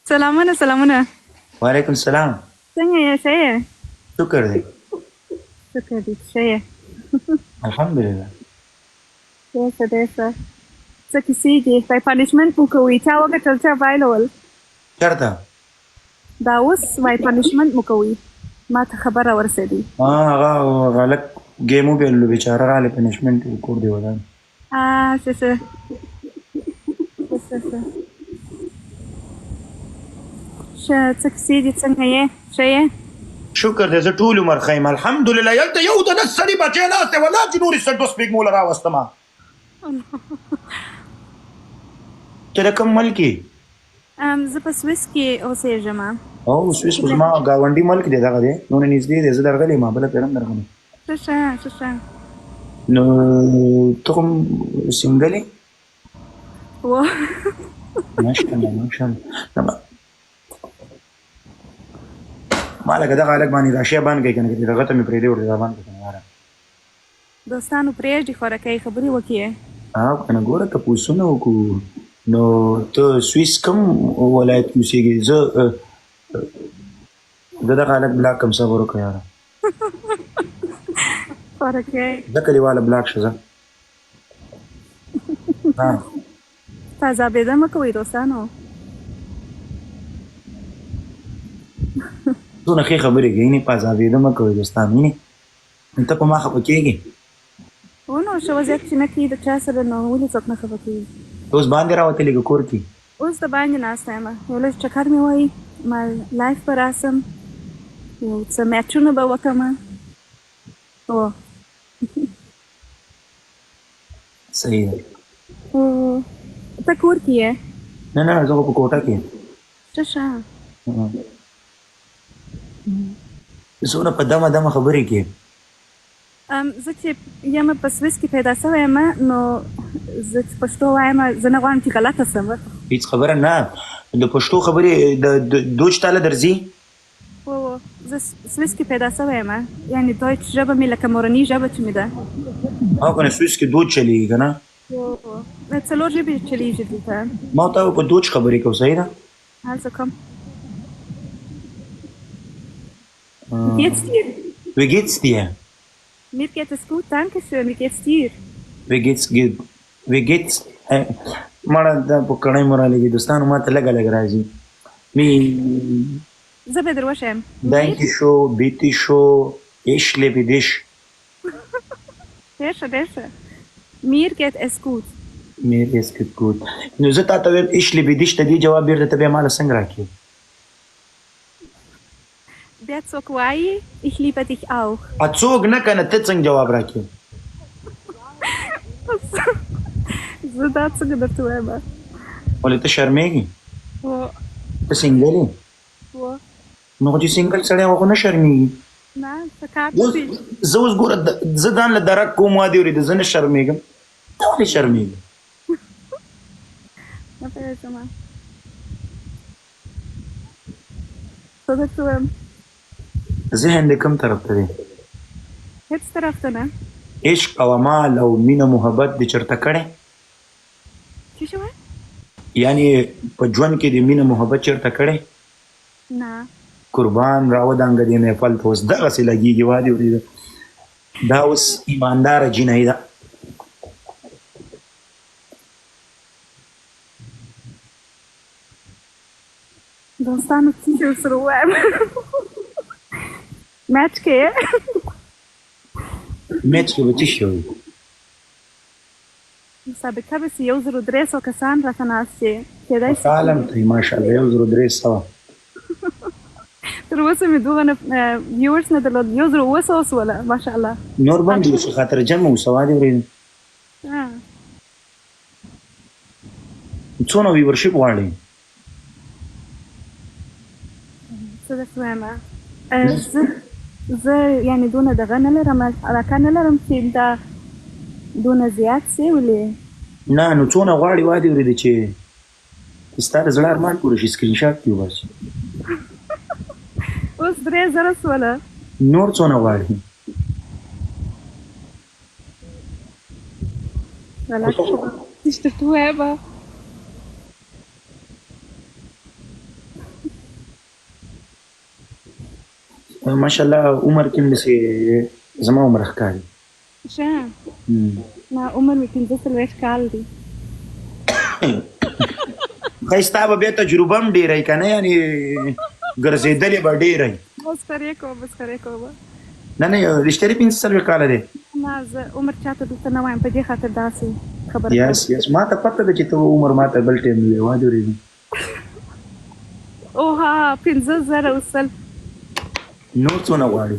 سلامونه سلامونه. وعلیکم سلام. څنګه یې، ښه یې؟ شکر دی. شکر دی، ښه یې؟ الحمدلله. ډېر ښه، ډېر ښه. څه کیسې دي؟ وای punishment مو کوي، چا وګټل چا بایلول؟ چرته؟ دا اوس وای punishment مو کوي، ما ته خبر راورسېدی. ها، هغه غلط game وبېللو، بیچاره راغلی، punishment کور دی ودان. ښه ښه ښه ښه ښه. څه کیسې دي، څنګه یې، ښه یې؟ شکر دی، زه ټول عمر ښه یم الحمدلله. هلته یو د نس سړي بچی ناست دی، والله چې نورې څه دوه سپېږمو له راوستمه. ته د کوم ملک یې؟ زه په سویس کې اوسېږم. او سویس خو زما ګاونډي ملک دی، دغه دی نو نږدې دی، زه درغلی یم، بله پېر هم درغلی. ښه ښه ښه ښه. نو ته کوم single یې؟ و. ماشاءالله ماشاءالله. ما لکه دغه هلک باندې دا شی بند کړئ که نه، که دغه ته مې پرېږدی ورته دا بند کړئ که نه یاره. دوستانو پرېږدي، خورکۍ خبرې وکړي. ها که نه، ګوره تپوسونه وکړو. نو ته سویس کوم ولایت کې اوسېږې؟ زه دغه هلک block کړم، صبر وکړه یاره. خورکۍ. زه کلیواله block شه ځه. ها. تازه مه کوئ دوستانو. څونه ښې خبرې کوي، نه پازابېده مه کوئ دوستانو. اینې ته په ما خفه کېږې؟ و نو ښه وضعیت چې نه کوي د چا سره، نو ولې څوک نه خفه کېږي؟ ته اوس باندې راوتلې که کور کې؟ اوس د باندې ناسته یم، یو لږ چکر مې وایي، ما live به راسم، یو څه میچونه به وکړم. او صحیح ده. ته کور کې یې؟ نه نه، زه خو په کوټه کې. ښه ښه. څونه په دمه دمه خبرې کې. زه چې یم په سویس کې پیدا شوی یم، نو زه چې پښتو وایم، زه نه غواړم چې غلطه شم. هیڅ خبره نه، د پښتو خبرې د Deutsch تاله درځي؟ و، زه سویس کې پیدا شوی یم، یعنی Deutsch ژبه مې لکه مورنۍ ژبه چې مې ده. او کنه سویس کې Deutsch چلیږي که نه؟ څلور ژبې چلیږي دلته. ما ته په Deutsch خبرې کوو، صحیح ده؟ Also komm. Wie geht's dir? Wie geht's dir? Mir geht es gut, danke schön. Wie geht's dir? Wie geht's geht? Wie geht's? مړه دا په کړۍ مو رالېږي دوستانو، ما ته لږه لږه راځي. می زه به در وښیم. Danke schön, bitte schön, ich liebe dich. ډېر ښه، ډېر ښه. Mir geht es gut. Mir es geht gut. نو زه تا ته وایم ich liebe dich، ته دې جواب بیرته ته بیا ماله څنګه راکړې؟ بیا څوک وایي ich liebe dich auch. څوک نه کنه، ته څنګه جواب راکړې؟ زه دا څنګه درته وایم؟ ولې ته شرمېږې؟ و. ته single یې؟ و. نو خو چې single سړی هغه خو نه شرمېږي. نه، څه کار نه دی. زه اوس ګوره زه ځان له درک کوم، وا دې اورېده، زه نه شرمېږم، ته ولې شرمېږې؟ نه پوهېږم څه درته ووایم. ذهن دې کوم طرف ته دی؟ هېڅ طرف ته نه. عشق او مال او مینه محبت دې چېرته کړی؟ څه شی وایې؟ یعنی په ژوند کې دې مینه محبت چېرته کړی؟ نه. قربان راودانګه دې محفل ته، اوس دغسې لګېږي، وا دې اورېده. دا اوس ایمانداره جینۍ ده. دوستانو څه شی ورسره ووایم؟ میچ کې یې؟ میچ کې به څه شی وي؟ مسابقه به سي، 1300 کسان راته ناست دي، کېدای شي. خوشحاله یم ته، ماشاءالله 1300. تر اوسه مې دغه viewers نه درلود، 1700 سوله ماشاءالله. نور به هم ډېر شي، خاطرجم اوسه، وا دې اورېده. څونه viewership غواړې؟ څه درته وایم، زه یعنې دونه دغه نه لرم، علاقه نه لرم چې دا دونه زیات سي، ولې؟ نه نو څونه غواړې؟ وا دې اورېده چې ستا د زړه ارمان پوره شي، screenshot دې وباسي. اوس 3000 سوله. نور څونه غواړې؟ څه درته ووایم؟ ماشاءالله عمر کې هم داسې زما عمر ښکاري. ښه، نه، عمر مې 45 کال دی. ښایي ستا به بیا تجربه هم ډېره وي که نه، یعنې ګرځېدلې به ډېره وي. مسخرې کوم، مسخرې کوم. نه نه، رښتیا دې 45 کاله دی؟ نه، زه عمر چاته دلته نه وایم، په دې خاطر داسې خبره کوم. یس یس، ما ته پته ده چې ته عمر ماته بل ټایم وې وادورېږم. اوها، 5100. نور څونه غواړي؟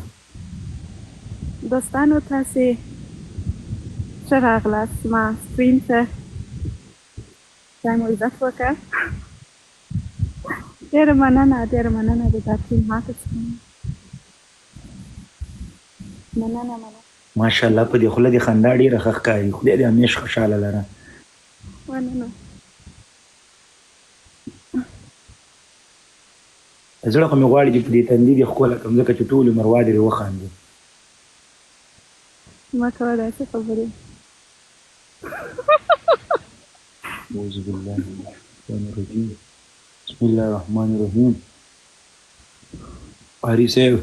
دوستانو، تاسې ښه راغلاست زما سټریم ته. خدای مو عزت وکړه. ډېره مننه، ډېره مننه د دا ټیم ماته څخه. مننه، مننه. ماشاءالله، په دې خوله دې خندا ډېره ښه ښکاري، خدای دې همېش خوشحاله لره. مننه. زړه خو مې غواړي چې په دې تندي دې ښکله کړم، ځکه چې ټول عمر وا دې وخاندي. مه کوه داسې خبرې. اعوذ بالله من الشیطان الرجیم، بسم الله الرحمن الرحیم. قاري صاحب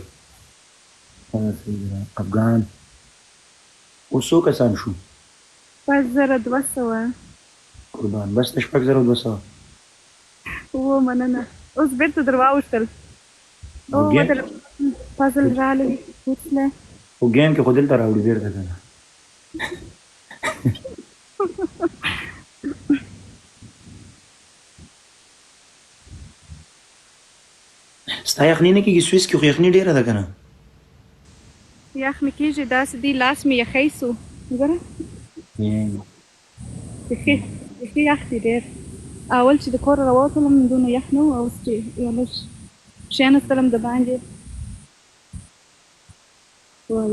افغان، اوس څو کسان شو؟ 6200. قربان، بس ته 6200. و مننه، اوس بیرته در واوښتل. او ودر پزل رالی وتله. خو ګیم کې خو دلته راوړي بیرته که نه؟ ستا یخني نه کېږي؟ سویس کې خو یخني ډېره ده که نه؟ یخ مې کېږي، داسې دی لاس مې یخی سو، ګوره. بیخي بیخي یخ دی ډېر. اول چې د کوره راووتلم دونه یخ نه و، اوس چې یو لږ کښېناستلم د باندې،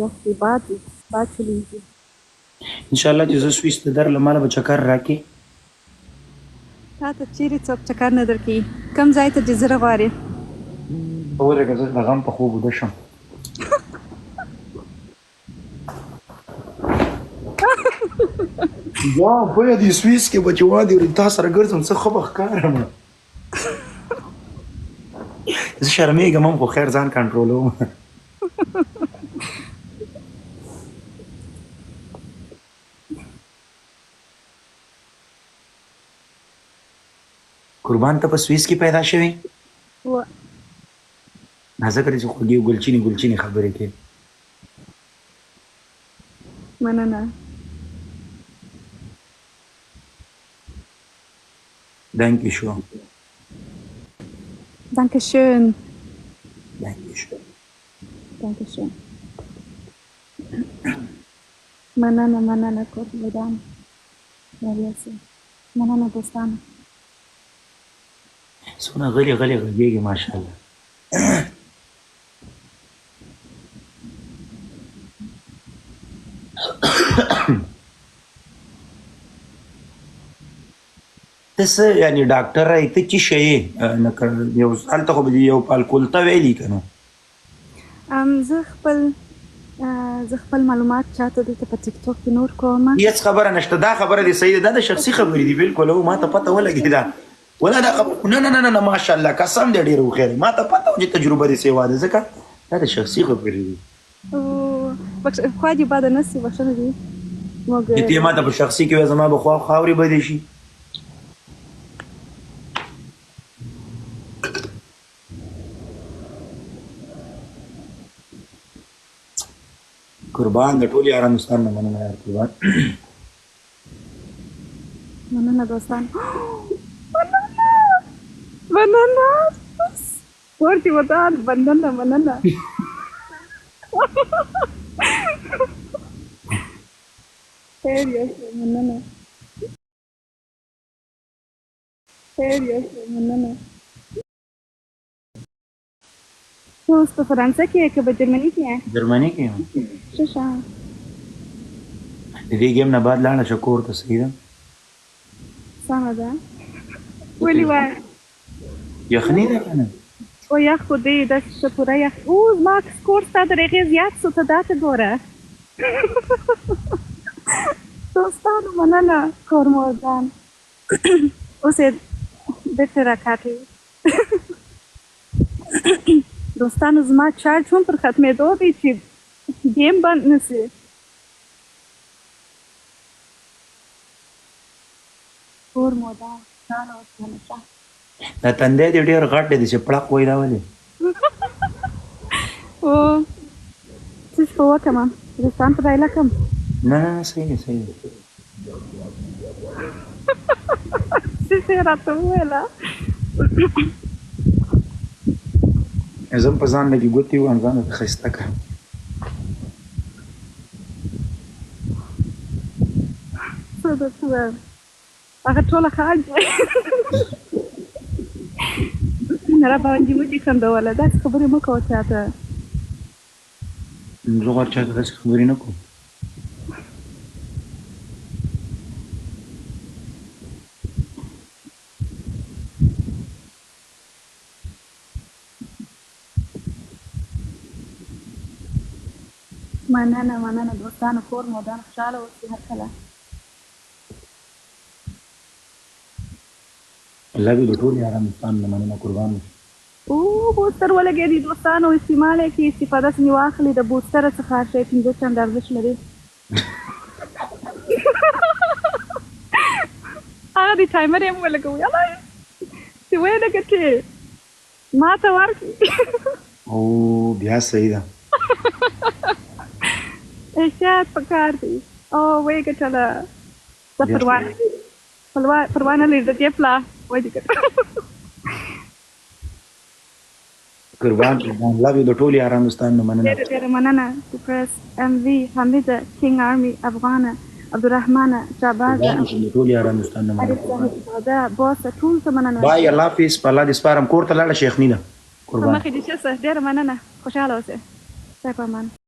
یخ دی، باد دی، باد چلېږي. ان شاء الله چې زه سویس ته درلم، ماله به چکر راکې؟ تا ته چیرې څوک چکر نه درکوي، کوم ځای ته دې زړه غواړي. ورېږه، زه د غم په خوب وده شم. یا بیا دې سویس کې به چې وادي تا سره ګرځم، څه ښه به ښکارم. زه شرمېږم هم، خو خیر، ځان کنټرولوم. قربان، ته په سویس کې پیدا شوې؟ و. دا ځکه چې خوږې ګلچینې ګلچینې خبرې کوې. مننه. Danke schön. Danke schön. Danke schön. Danke schön. مننه، مننه، کور ودان. مننه دوستانو. څونه غلي غلي غږېږي، ماشاءالله. ته څه، یعنی ډاکټر یې، ته چی شی یې؟ یو هلته خو به دې یو پالکولته ویلي که نه؟ زه خپل معلومات چاته دلته په ټیک ټاک کې نور کوم. هیڅ خبره نشته، دا خبره دې صحیح ده، دا د شخصي خبرې دي بالکل. او ما ته پته ولګېده ولا دا خبره. نه نه نه نه، ماشاءالله، قسم دې ډېر هوښیار. ما ته پته و چې تجربه دې سیوا ده، ځکه دا د شخصي خبرې دي. خوا دې بده نه سي، بخښنه دې موږ. چې ته ما ته په شخصي کې وې، زما به خوا خاورې بدې شي. قربان، د ټول یارانو دوستان نه مننه یار قربان. مننه دوستان، مننه، مننه، کور دې ودان، مننه، مننه. خیر یوسې، مننه، خیر یوسې، مننه. ته اوس په فرانسه کې یې که په جرمني کې یې؟ جرمني کې یم. ښه ښه. د دې ګیم نه بعد لاړه شه کور ته، صحیح ده؟ سمه ده، ولې وایې؟ یخني ده که نه؟ او یخ خو دی داسې ښه پوره یخ. او زما سکور ستا تر هغې زیات سو، ته دا ته ګوره. دوستانو مننه، کور مو ودان. اوس یې بیرته راکاټي. دوستانو زما چارج هم پر ختمېدو دی چې ګیم بند نه شي. کور مو ودان خوشحاله اوسئ همیشه. دا تندی دې ډېر غټ دی چې پړق وایي دا ولې؟ او څه په وکم دوستان په دایله کم. نه نه نه صحیح دی صحیح دی. څه شی راته وویله؟ زه هم په ځان لږې ګوتې ووهم ځان راته ښایسته کړه. څه درته ووایم هغه ټوله خاندي را باندې مه دي خندوله داسې خبرې مه کوه چاته. زه خو هر چاته داسې خبرې نه کوم. مننه مننه دوستانو کور مو ودان خوشحاله اوسئ هر کله. الله دې د ټولو یارانو دوستانو نه مننه قربان مو شم. اوه بوستر ولګیدی دوستانو استعمال یې کړئ استفاده ځنې واخلئ د بوستره څخه هر شی پنځه چنده ارزښت لري. هغه دی ټایمر یې هم ولګوي الله چې ویې نه ګټې ما ته ورکړي. او بیا صحیح ده. احتیاط پکار دی او ویې ګټله څه پروا نه لري پروا نه لري د دې پلا ودې ګټله. قربان قربان لب د ټول یارانو ستان نه مننه. ډیره ډیره مننه ډیپریس ام وی حمیده کینګ آرمی افغانه عبدالرحمنه شابازه قربان شم د ټول یارانو ستان نه مننه عارف صاحب زاده بوسه ټول ته مننه. بای الله حافظ په الله دې سپارم کور ته لاړه شي یخني ده په قربان. مخې دې ښه سه ډیره مننه خوشحاله اوسې خدای په امان.